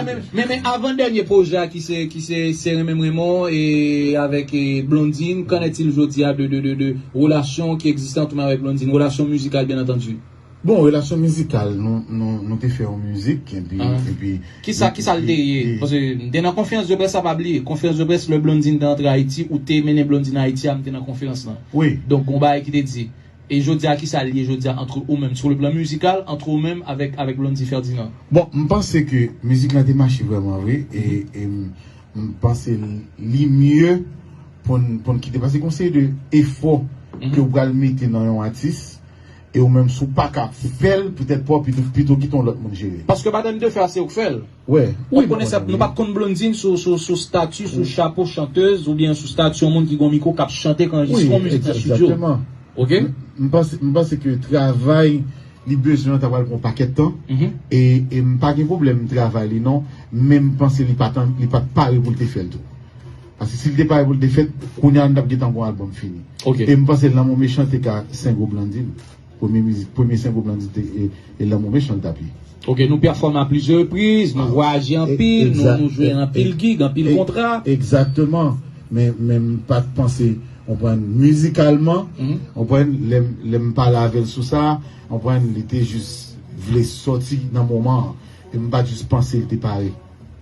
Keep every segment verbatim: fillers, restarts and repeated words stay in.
Men, men, men avan dènye pwojè a ki se, ki se, se Renmen m Renmen w e avèk e, Blondine, qu'en est-il jodi a de, de, de, de relasyon ki egziste ant ou menm avèk Blondine, relasyon mizikal byen antandi? Bon, relasyon mizikal, nou, nou, nou te fè yon mizik, epi, epi Kisa, kisa l te ye? Paske m te nan konferans de près la, pa bliye. Konferans de près lè Blondine te antre Ayiti, ou te mennen Blondine Ayiti a, m te nan konferans lan. Wi. Donk, gon bagay ki te di. E jodi a, kisa l ye jodi a antre ou menm, sou le plan mizikal, antre ou menm avèk, avèk Blondy Ferdinand? Bon, m panse ke mizik lan te mache vrèman vre, e, e m, m panse li mye pou n, pou n kite. Paske gon seri de efò ke ou pral mete nan yon atis, e ou menm si w pa ka fè l, poutèt pa w, pito, pito kite yon lòt moun jere l. Paske batèm de fè a se ou k fè l. Wè. Ou konnen sa, nou pa t konn Blondine sou, sou, sou stati, sou chapo chantèz, oubyen sou stati yon moun ki gon mikwo k ap chante, k anrejistre yon mizik nan estidyo. Egzakteman. Ok? M, m panse, m panse ke travay li bezwen an ta pral pran yon pakèt tan. E, e m pa gen pwoblèm travay li non, men m panse li pa t, li pa t pare pou l te fè l tou. Paske si l te pare pou l te fèt, kounye a n t ap gentan gon albòm fini. Ok. E m panse Lanmou Mechan te ka sengo Blondine. Premye mizik, premye sengo Blondine te e, e Lanmou Mechan l t ap ye. Ok, nou pèfòme a plizyè repriz, nou vwayaje anpil, nou, nou jwe anpil gig, anpil kontra. Egzakteman. Men, men m pa t panse, w konprann, mizikalman, w konprann, lè m, lè m pale avè l sou sa, w konprann, li te jis vle sòti nan moman an. E m pa t jis panse l te pare.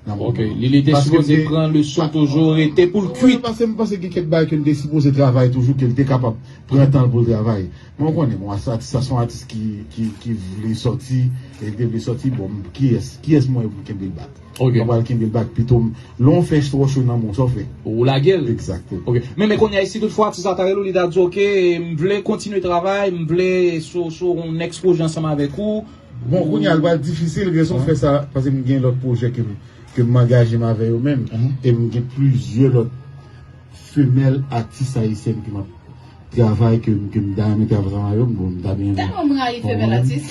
Ok, li, li te sipoze pran leson toujou, rete pou l kwit. Paske m panse gen kèk bagay ke l te sipoze travay toujou, ke l te kapab pran tan l pou l travay. Men w konnen, bon, atis sa se yon atis ki, ki, ki vle sòti, e li te vle sòti, bon, kiyès, kiyès mwen pou kenbe l back? Ok. Mwen pral kenbe l back, pito m, lè w fè twò cho nan men w, sa w fè? Ou lage l. Egzakteman. Ok, men, men kounye a, si toutfwa atis la ta rele w, li ta di, ok, m vle kontinye travay, m vle sou, sou yon next pwojè ansanm avèk ou, Bon, kounye a, l pral difisil, rezon fè sa, paske m gen lòt pwojè ke m, ke m angaje m avè yo menm. E m gen plizyè lòt femèl atis ayisyèn ke m ap travay, ke m, ke m ta renmen travay ansanm avè yo, bon, m ta byen renmen. Tèlman m rayi femèl atis.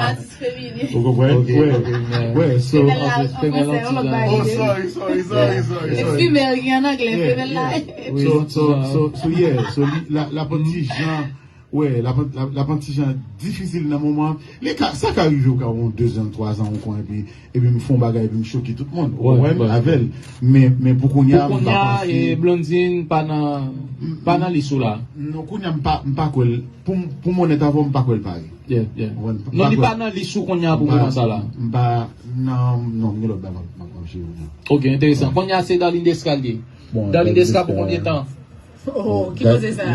Atis feminen. Ou konprann? Wè, wè, so. Femèl la, an fransè, yon lòt bagay. Oh, sorry, sorry, sorry, sorry. Femèl ki an anglè, femèl la. So, so, so, so, yeah, so, li, la, la pran ti jan. Wè, l ap, l ap, l ap yon ti jan difisil nan moman an. Li ka, sa ka rive ou ka yon dezan, twazan ou kon epi, epi m fè yon bagay epi m choke tout moun. Ou konprann? Avè l. Men, men pou kounye a, m pa panse. Pou kounye a, e, Blondine pa nan, pa nan lis ou la. Non, kounye a, m pa, m pa kwè l. Pou m, pou m onèt avè w, m pa kwè l pare. Yeah, yeah. Non, li pa nan lis ou kounye a pou moman sa la. M pa, non, non, m gen lòt bagay m ap, m ap jere kounye a. Ok, enteresan. Kounye a, se Darline Desca l ye. Darline Desca pou konbyen tan? Oh, ki koze sa?